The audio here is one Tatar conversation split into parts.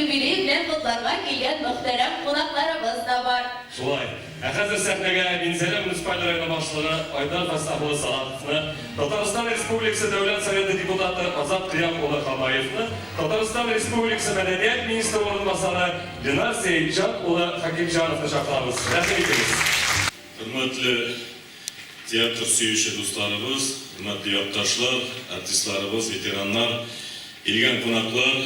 юбилее белән котларга килгән мөхтәрәм кунакларыбыз да бар. Шулай. Ә хәзер сәхнәгә Минзәлә муниципаль районы башлыгы Айдар Фәссах улы Салаховны, Татарстан Республикасы Дәүләт Советы депутаты Азат Кыям улы Хамаевны, Татарстан Республикасы мәдәният министры урынбасары Ленар Сәетҗан улы Хәкимҗановны чакырабыз. Рәхим итегез. Хөрмәтле театр сөюче дусларыбыз, хөрмәтле якташлар, артистларыбыз, ветераннар, килгән кунаклар!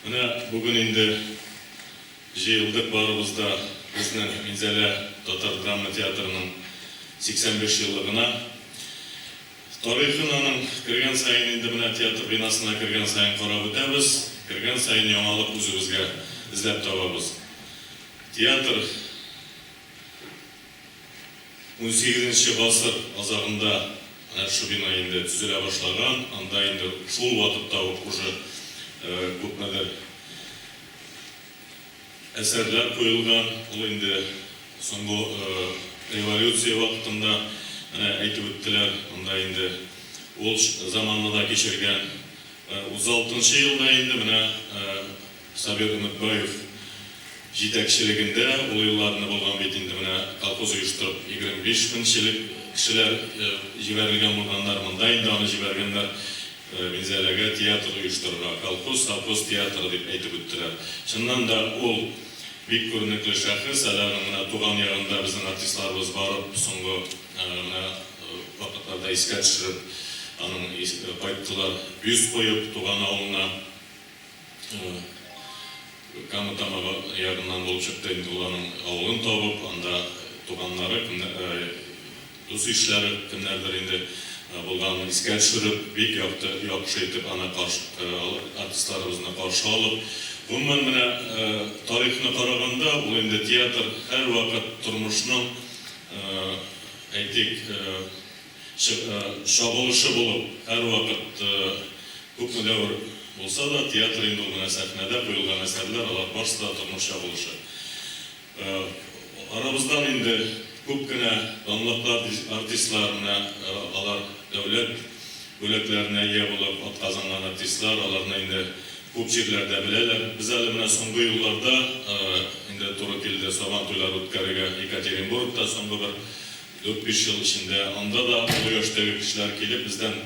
Менә бүген инде җыелдык барыбыз да безнең Минзәлә татар драма театрының 85 еллыгына. Тарихын аның кергән саен инде менә театр бинасына кергән саен карап үтәбез, кергән саен яңалык үзебезгә эзләп табабыз. Театр Унсигезенче гасыр азагында менә шушы бина инде төзелә башлаган, анда инде шул вакытта ук уже күпмедер әсәрләр куелган. Ул инде соңгы революция вакытында, менә әйтеп үттеләр, монда инде ул заманны да кичергән. 36 нчы елда инде менә Сабир Өметбаев җитәкчелегендә, ул елларны булган бит инде менә колхоз оештырып 25 меңчелек кешеләр җибәрелгән булганнар, монда инде аны җибәргәннәр Минзәләгә театр оештырырга, колхоз, совхоз театры дип әйтеп үттеләр. Чыннан да ул бик күренекле шәхес, әле аның менә туган ягында безнең артистларыбыз барып соңгы менә вакытларда искә төшереп аның кайттылар, бюст куеп туган авылына. Кама Тамагы ягыннан булып чыкты инде ул аның авылын табып, анда туганнары, дус-ишләре кемнәрдер инде булганын искә төшереп, бик якты, яхшы итеп аны каршы, артистларыбызны каршы алып. Гомумән, менә тарихны караганда, ул инде театр һәрвакыт тормышның, әйтик, чагылышы булып, һәрвакыт күпме дәвер булса да, театр инде ул менә сәхнәдә куелган әсәрләр, алар барысы да тормыш чагылышы. Арабыздан инде күп кенә данлыклы артистлар, менә алар дәүләт бүләкләренә ия булып атказанган артистлар, аларны инде күп җирләрдә беләләр. Без әле менә соңгы елларда инде туры килде Сабан туйлары үткәрергә Екатеринбургта соңгы бер Дүрт-биш ел эчендә анда да олы яшьтәге кешеләр килеп бездән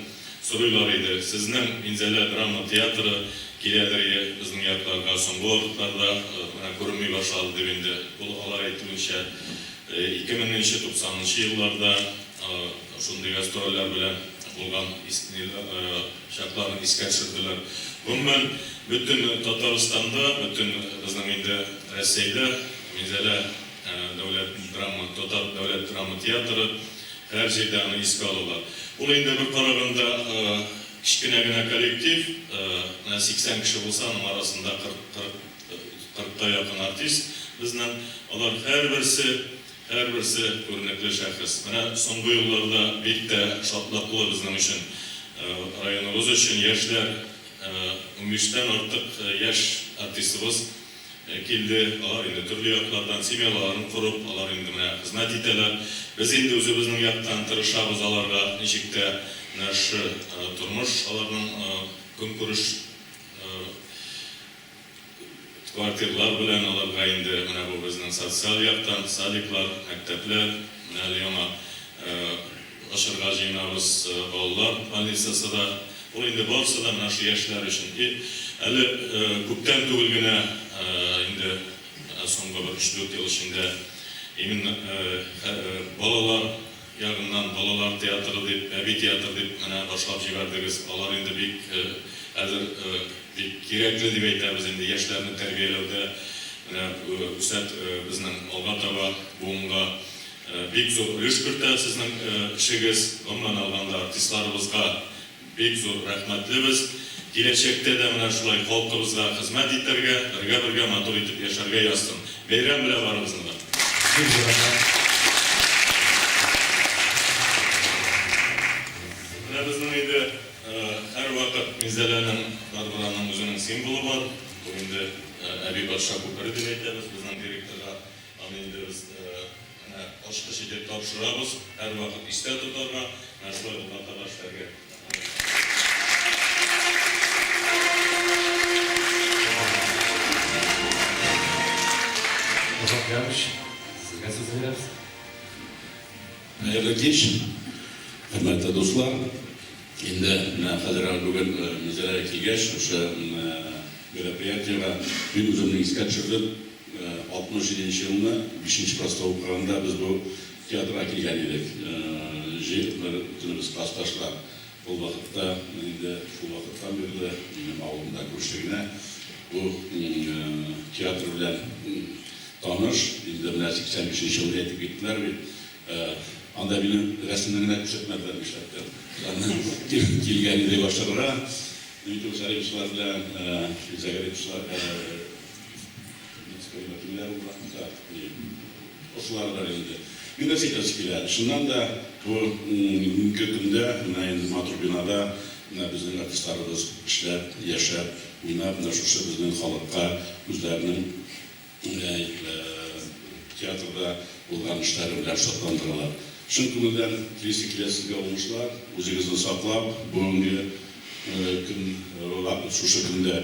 сорыйлар иде, Сезнең Минзәлә драма театры киләдер безнең якларга, соңгы вакытларда менә күренми башлады, дип инде ул алар әйтүенчә, 2000 нче, 90 нчы елларда шундый гастрольләр белән булган чакларын искә төшерделәр. Гомумән, бөтен Татарстанда, бөтен безнең инде Рәсәйдә Минзәлә Дәүләт драма, татар дәүләт драма театры, һәр җирдә аны искә алалар. Ул инде бер караганда кечкенә генә коллектив, менә 80 кеше булса, аның арасында 40, 40, кырыкка якын артист безнең. Алар һәрберсе, һәрберсе күренекле шәхес. Менә соңгы елларда бик тә шатлыклы безнең өчен, районыбыз өчен яшьләр, унбиштән артык яшь артистыбыз Килде. Алар инде төрле яклардан семьяларын корып, алар инде менә хезмәт итәләр. Без инде үзебезнең яктан тырышабыз аларга ничек тә менә шушы тормыш, аларның көнкүреш квартирлар белән аларга инде менә бу безнең социаль яктан садиклар, мәктәпләр, менә әле яңа ачарга җыенабыз балалар больницасы да. Ул инде барысы да менә шул яшьләр өчен. И әле күптән түгел генә инде соңгы бер өч-дүрт ел эчендә именно балалар ягыннан балалар театры дип, бәби театры дип менә башлап җибәрдегез. Алар инде бик хәзер бик кирәкле дип әйтәбез инде яшьләрне тәрбияләүдә менә үсә безнең алга таба буынга бик зур өлеш кертә сезнең эшегез. Гомумән алганда артистларыбызга Бик зур рәхмәтлебез. Киләчәктә дә менә шулай халкыбызга хезмәт итәргә, бергә-бергә матур итеп яшәргә язсын. Бәйрәм белән барыгызны да! Бик зур рәхмәт. Менә безнең инде һәрвакыт Минзәләнең, Барбараның үзенең символы бар. Бу инде Әби патша күпере дип әйтәбез безнең директорга. Аны инде без менә ачкыч итеп тапшырабыз, һәрвакыт истә тотарга, менә шулай алга таба эшләргә. Хәерле кич, хөрмәтле дуслар. Инде менә хәзер бүген Минзәләгә килгәч, шушы мероприятиегә мин үземне искә төшердем. 67 нче елны бишенче класста укыганда без бу театрга килгән идек. Җыелып бөтенебез классташлар. Ул вакытта инде шул вакыттан бирле минем авылымда күрше генә бу театр белән таныш. Инде менә 85 нче елны әйтеп киттеләр бит. Анда минем рәсемне генә күрсәтмәделәр нишләптер. Аннан килгән идек ашарга. Дмитрий Царевичлар белән Филзәгәриевчлар Ошылар бар инде. Мин нәрсә әйтәсе килә, чыннан да бу бүгенге көндә менә инде матур бинада менә безнең артистларыбыз эшләп, яшәп, уйнап менә шушы безнең халыкка үзләренең театрда булган эшләре белән шатландыралар. Чын күңелдән телисе килә сезгә уңышлар, үзегезне саклап, бүгенге көн, шушы көндә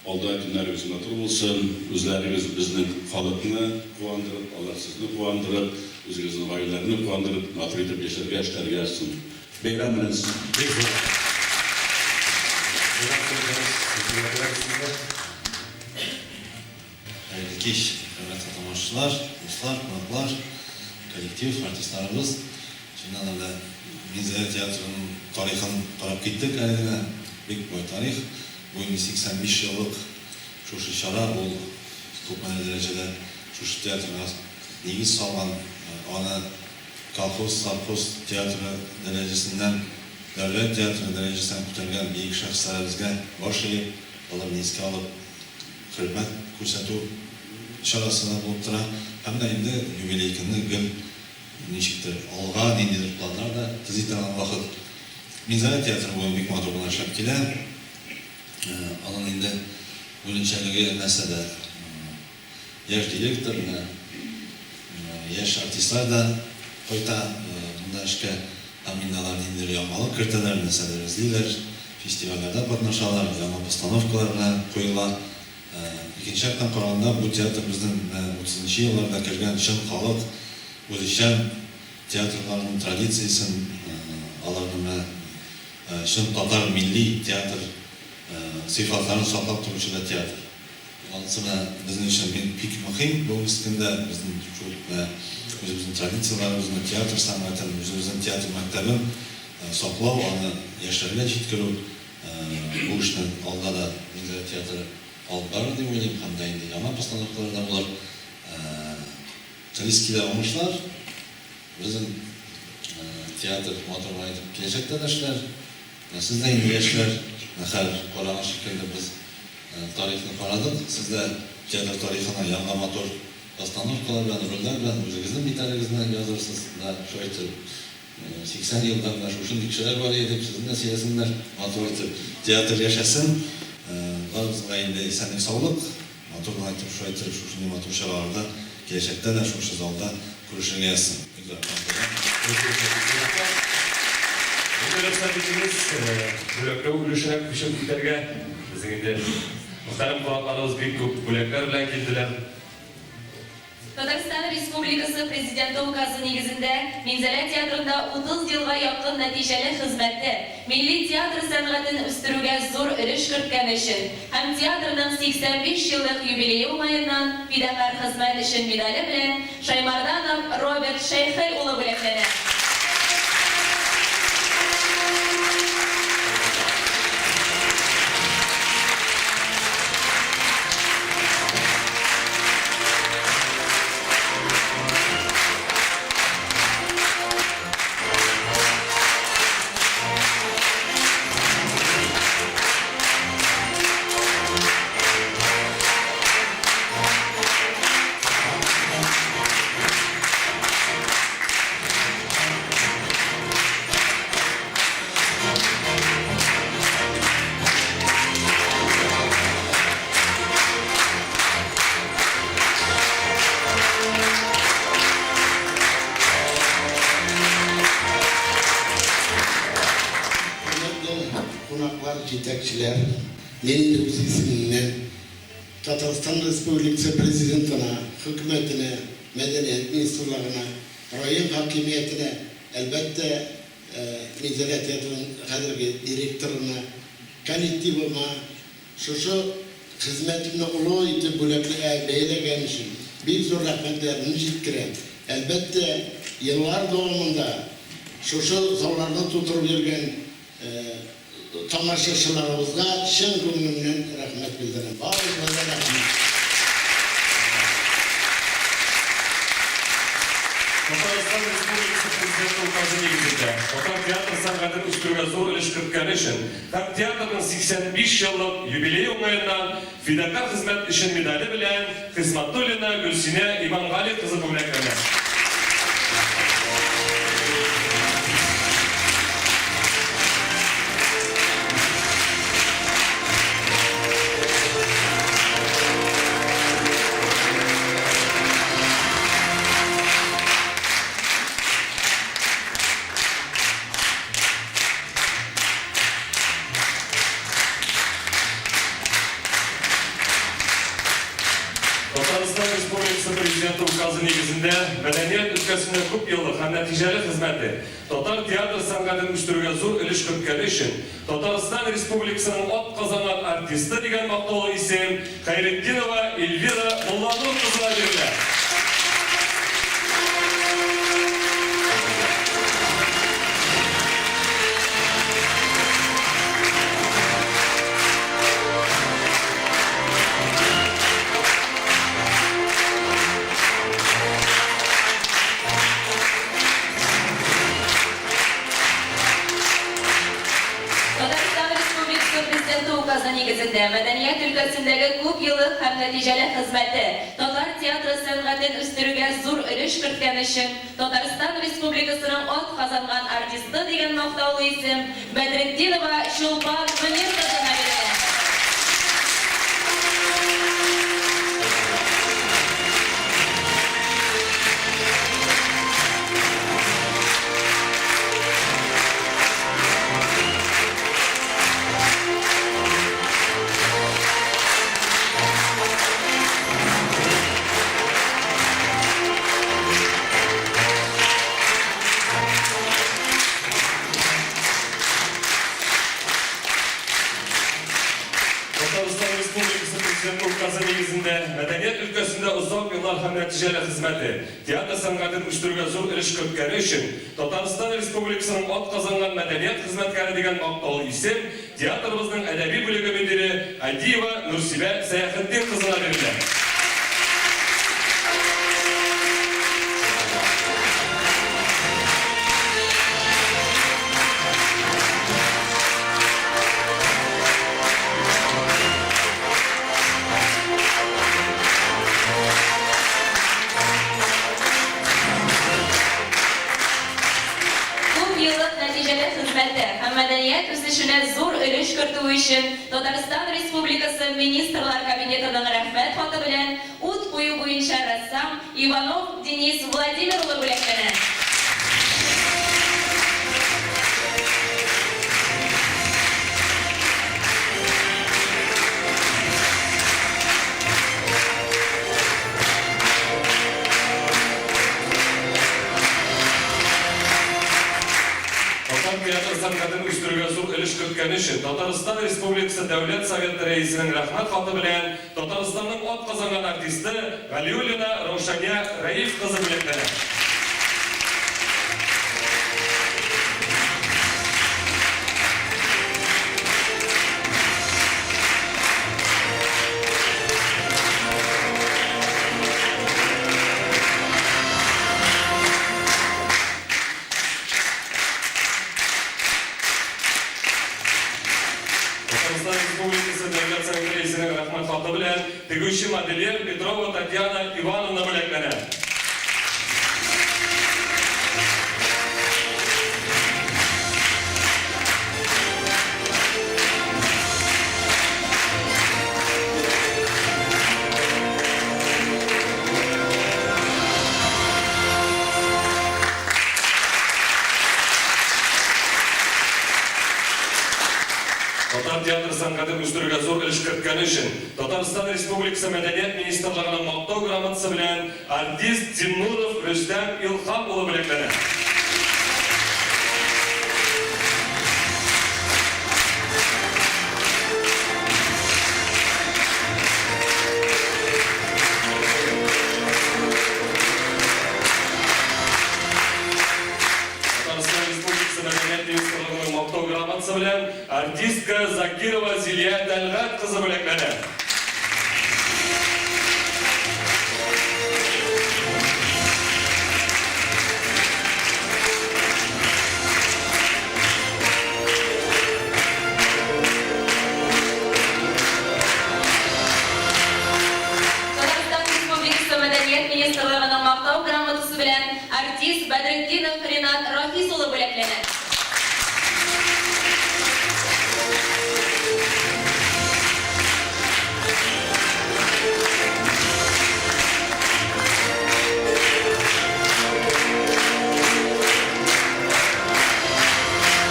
алда көннәрегез матур булсын, үзләрегез безнең халыкны куандырып, алар сезне куандырып, үзегезнең гаиләләрне куандырып, матур итеп яшәргә, эшләргә язсын. Бәйрәм белән сезне! Бик зур рәхмәт сезгә. Хәерле кич, хөрмәтле тамашачылар, дуслар, кунаклар, коллектив, артистларыбыз. Чыннан да менә Минзәлә театрының тарихын карап киттек әле генә. Бик бай тарих. Бу инде 85 еллык шушы чара, ул күпмедер дәрәҗәдә шушы театрга нигез салган, аны колхоз, совхоз театры дәрәҗәсеннән дәүләт театры дәрәҗәсенә күтәргән бөек шәхесләребезгә баш иеп, аларны искә алып, хөрмәт күрсәтү чарасы да булып тора. Һәм дә инде юбилей көнне гел ничектер алга ниндидер планнар да төзи торган вакыт. Минзәлә театры бүген бик матур гына эшләп килә. Аның инде үзенчәлеге нәрсәдә? Яшь директор, менә яшь артистлар да кайта монда эшкә. Һәм инде алар ниндидер яңалык кертәләр, нәрсәдер эзлиләр, фестивальләрдә катнашалар, яңа постановкалар менә куела. Икенче яктан караганда, бу театр безнең менә утызынчы елларда кергән чын халык үзешчән театрларының традициясен, аларның менә чын татар милли театр сыйфатларын саклап торучы да театр. Анысы менә безнең өчен бик бик мөһим бүгенге көндә безнең шул менә үзебезнең традицияләребезне, театр сәнгатен, үзебезнең театр мәктәбен саклау, аны яшьләргә җиткерү, бу эшне алда да Минзәлә театры алып барыр дип уйлыйм һәм дә инде яңа постановкалар да булыр. Телисе килә уңышлар. Безнең театр матур гына итеп киләчәктә дә эшләр. Менә сез дә инде яшьләр, менә хәзер караган шикелле без тарихны карадык. Сез дә театр тарихына яңа матур постановкалар белән, рольләр белән үзегезнең битләрегезне язырсыз да, шулай итеп 80 елда менә шушындый кешеләр бар иде дип сезне дә сөйләсеннәр, матур итеп театр яшәсен. Барыбызга инде исәнлек-саулык, матур гына итеп шулай итеп шушындый матур чараларда киләчәктә дә шушы залда күрешергә язсын. Бик зур рәхмәт. Инде рөхсәт итегез, бүләкләү өлешенә күчеп китәргә. Безнең инде мөхтәрәм кунакларыбыз бик күп бүләкләр белән килделәр. Татарстан Республикасы Президенты Указы нигезендә, Минзәлә театрында 30 елга якын нәтиҗәле хезмәте, милли театр сәнгатен үстерүгә зур өлеш керткәне өчен һәм театрның 85 еллык юбилее уңаеннан Фидакарь хезмәт өчен медале белән Шаймарданов Роберт Шәйхел улы бүләкләнә. Хөрмәтле кунаклар, җитәкчеләр, мин инде үз исемемнән Татарстан Республикасы Президентына, Хөкүмәтенә, Мәдәният министрлыгына, район хакимиятенә. әлбәттә, Минзәлә театрының хәзерге директорына, коллективыма шушы хезмәтемне олы итеп бүләклә, бәяләгән өчен бик зур рәхмәтләремне җиткерәм. Әлбәттә, еллар дәвамында шушы залларны тутырып йөргән Тамашачыларыбызга чын күңелемнән рәхмәт белдерәм. Барыгызга да рәхмәт. Татарстан Республикасы Президенты Указы нигезендә, татар театр сәнгатен үстерүгә зур өлеш керткәне өчен һәм театрның 85 еллык юбилее уңаеннан Фидакарь хезмәт өчен медале белән Хисматуллина Гөлсинә Имангали кызы бүләкләнә. Татарстан Республикасы Президенты Указы нигезендә, мәдәният өлкәсендә күп еллык һәм нәтиҗәле хезмәте, татар театр сәнгатен үстерүгә зур өлеш керткәне өчен Татарстан Республикасының атказанган артисты дигән мактаулы исем Хәйретдинова Эльвира Мулланур кызына бирелә. Татарстан Республикасы Президенты Указы нигезендә, мәдәният өлкәсендәге күп еллык һәм нәтиҗәле хезмәте, татар театры сәнгатен үстерүгә зур өлеш керткән өчен Татарстан Республикасының атказанган артисты дигән мактаулы исем Бәдретдинова Чулпан Мөнир кызына бирелә. Татарстан Республикасы Президенты Указы нигезендә, мәдәният өлкәсендә озак еллар һәм нәтиҗәле хезмәте, театр сәнгатен үстерүгә зур өлеш керткәне өчен Татарстан Республикасының атказанган мәдәният хезмәткәре дигән мактаулы исем театрыбызның әдәби бүлеге мөдире Адиева Нурсибә Сәяхетдин кызына бирелә. Күп еллык нәтиҗәле хезмәте һәм мәдәният үсешенә зур өлеш кертүе өчен Татарстан Республикасы Министрлар Кабинетының Рәхмәт хаты белән ут кую буенча рәссам Иванов Денис Владимир улы бүләкләнә. Татар театр сәнгатен үстерүгә зур өлеш керткәне өчен Татарстан Республикасы Дәүләт Советы Рәисенең Рәхмәт хаты белән Татарстанның атказанган артисты Галиуллина Раушания Рәиф кызы бүләкләнә. Татарстан Республикасы Дәүләт Советы Рәисенең Рәхмәт хаты белән тегүче-модельер Петрова Татьяна Ивановна бүләкләнә. Татар театр сәнгатен үстерүгә зур өлеш керткәне өчен Татарстан Республикасы Мәдәният министрлыгының Мактау грамотасы белән артист Зиннуров Рөстәм Илһам улы бүләкләнә. Закирова Зилия Тәлгать кызы бүләкләнә. Татарстан Республикасы Мәдәният министрлыгының Мактау грамотасы белән артист Бәдретдинов Ринат Рафис улы бүләкләнә.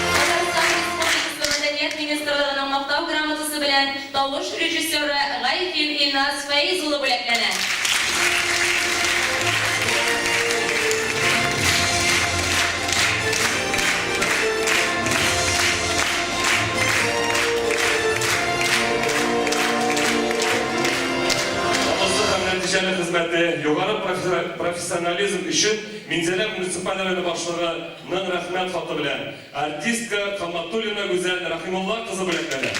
Татарстан Республикасы Мәдәният министрлыгының Мактау грамотасы белән тавыш режиссеры Гайфин Илназ Фәиз улы бүләкләнә. Намуслы һәм нәтиҗәле хезмәте, югары профессионализм өчен Минзәлә муниципаль районы башлыгы ның Рәхмәт хаты белән артистка Каматуллина Гүзәл Рәхимулла кызы бүләкләнә.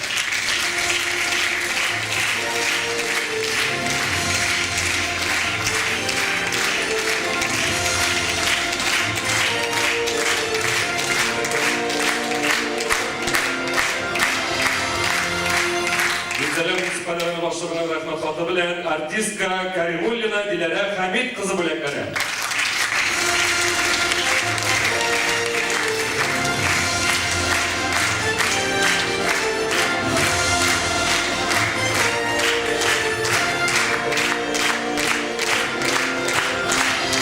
Минзәлә муниципаль районы башлыгының Рәхмәт хаты белән артистка Каримуллина Диләрә Хәмит кызы бүләкләнә.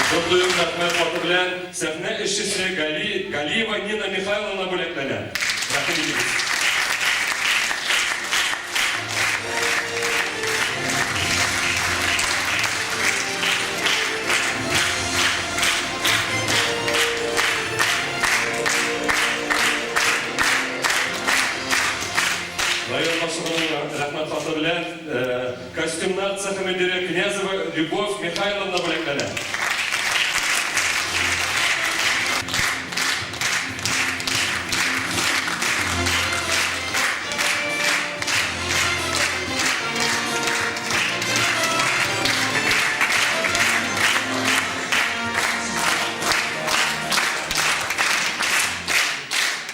Шундый ук Рәхмәт хаты белән сәхнә эшчесе Гали Галиева Нина Михайловна бүләкләнә. Рәхим итегез. Район башлыгының рәхмәт хаты белән костюмнар цехы мөдире Князева Любовь Михайловна бүләкләнә.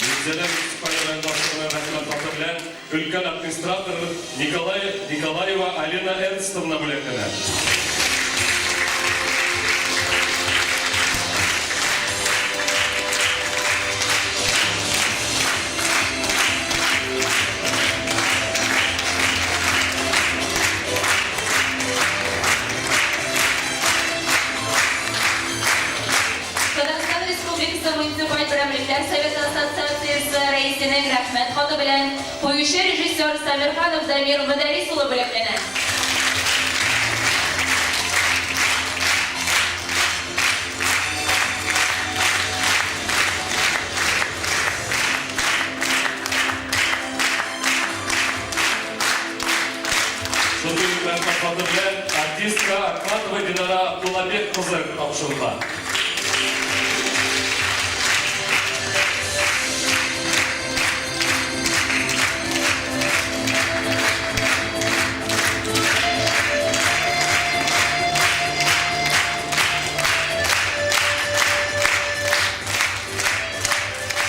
Минзәлә муниципаль район башлыгының рәхмәт хаты белән өлкән администратор Николай Николаева Алина Эрнстовна бүләкләнә. Татарстан Республикасы Муниципаль берәмлекләр Советы Ассоциациясе рәисенең Рәхмәт хаты белән куючы режиссер Самирханов Дамир Мөдәррис улы бүләкләнә. Шундый ук рәхмәт хаты белән артистка Акматова Динара Абдуллабек кызы тапшырыла.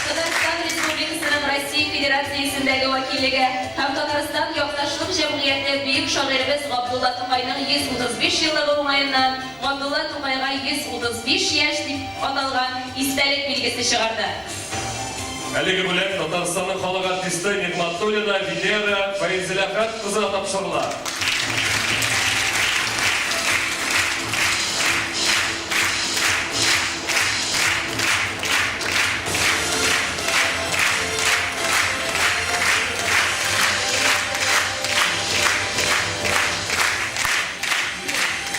Татарстан Республикасының Россия Федерациясендәге вәкиллеге һәм Татарстан якташлык җәмгыяте бөек шагыйребез Габдулла Тукайның 135 еллыгы уңаеннан Габдулла Тукайга 135 яшь дип аталган истәлек билгесе чыгарды. Әлеге бүләк Татарстанның халык артисты Нигъмәтуллина Венера Фәйзеләхәт кызына тапшырыла.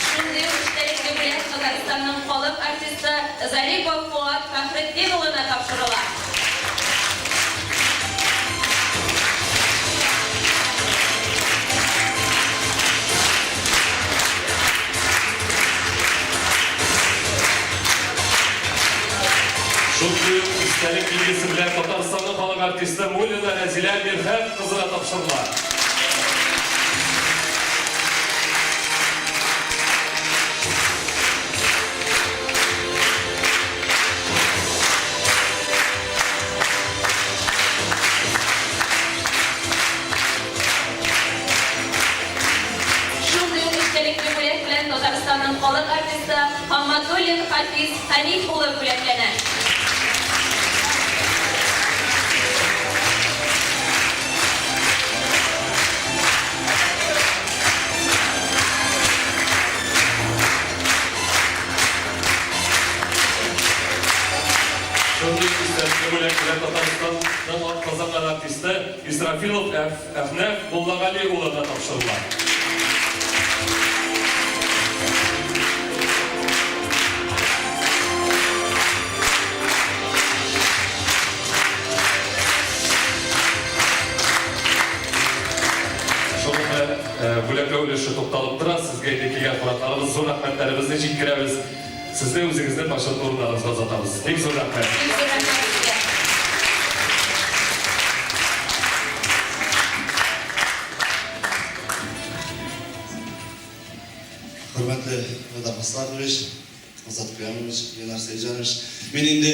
Шундый ук эчтәлекле бүләк Татарстанның халык артисты Зарипов Фоат Фәхретдин улына тапшырыла. Шундый ук истәлек билгесе белән Татарстанның халык. халык артисты Муллина Рәзилә Мирхәт кызына тапшырыла. Шундый ук истәлекле бүләк белән Татарстанның халык артисты Хамматуллин Хафиз Хәниф улы бүләкләнә. Шундый ук истәлекле бүләк белән Татарстанның атказанган артисты Исрафилов Әхнәф Муллагали улына тапшырыла. Шуның белән бүләкләү өлеше тукталып тора. Сезгә инде килгән кунакларыбыз зур рәхмәтләребезне җиткерәбез. Сезне үзегезнең почетлы урыннарыгызга озатабыз. Бик зур рәхмәт. Бик зур рәхмәт сезгә. Хөрмәтле Айдар Хасланович, Азат Кыямович, Ленар Сәетҗанович, мин инде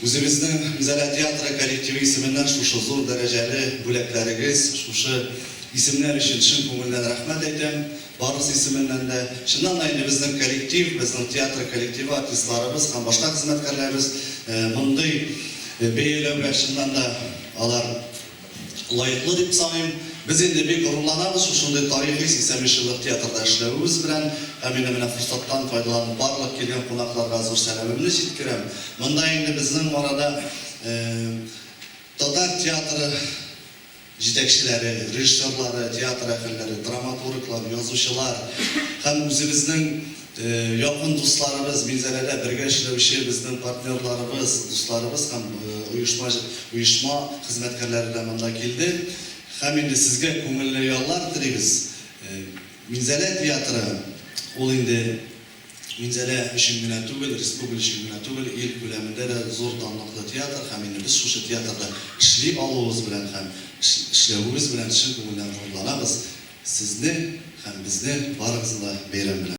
үзебезнең Минзәлә театры коллективы исеменнән шушы зур дәрәҗәле бүләкләрегез, шушы исемнәр өчен чын күңелдән рәхмәт әйтәм. Барысы исеменнән дә. Чыннан да инде безнең коллектив, безнең театр коллективы, артистларыбыз һәм башка хезмәткәрләребез мондый бәяләүгә чыннан да алар лаеклы дип саныйм. Без инде бик горурланабыз шушындый тарихи 85 еллык театрда эшләвебез белән һәм инде менә форсаттан файдаланып барлык килгән кунакларга зур сәламемне җиткерәм. Монда инде безнең арада татар театры җитәкчеләре, режиссерлары, театр әһелләре, драматурглар, язучылар һәм үзебезнең якын дусларыбыз, Минзәләдә бергә эшләүче безнең партнерларыбыз, дусларыбыз һәм оешма оешма хезмәткәрләре дә монда килде. Һәм инде сезгә күңелле яллар телибез. Минзәлә театры ул инде Минзәлә өчен генә түгел, республика өчен генә түгел, ил күләмендә дә зур данлыклы театр һәм инде без шушы театрда эшли алуыбыз белән һәм эшләвебез белән чын күңелдән горурланабыз. Сезне һәм безне барыгызны да бәйрәм белән!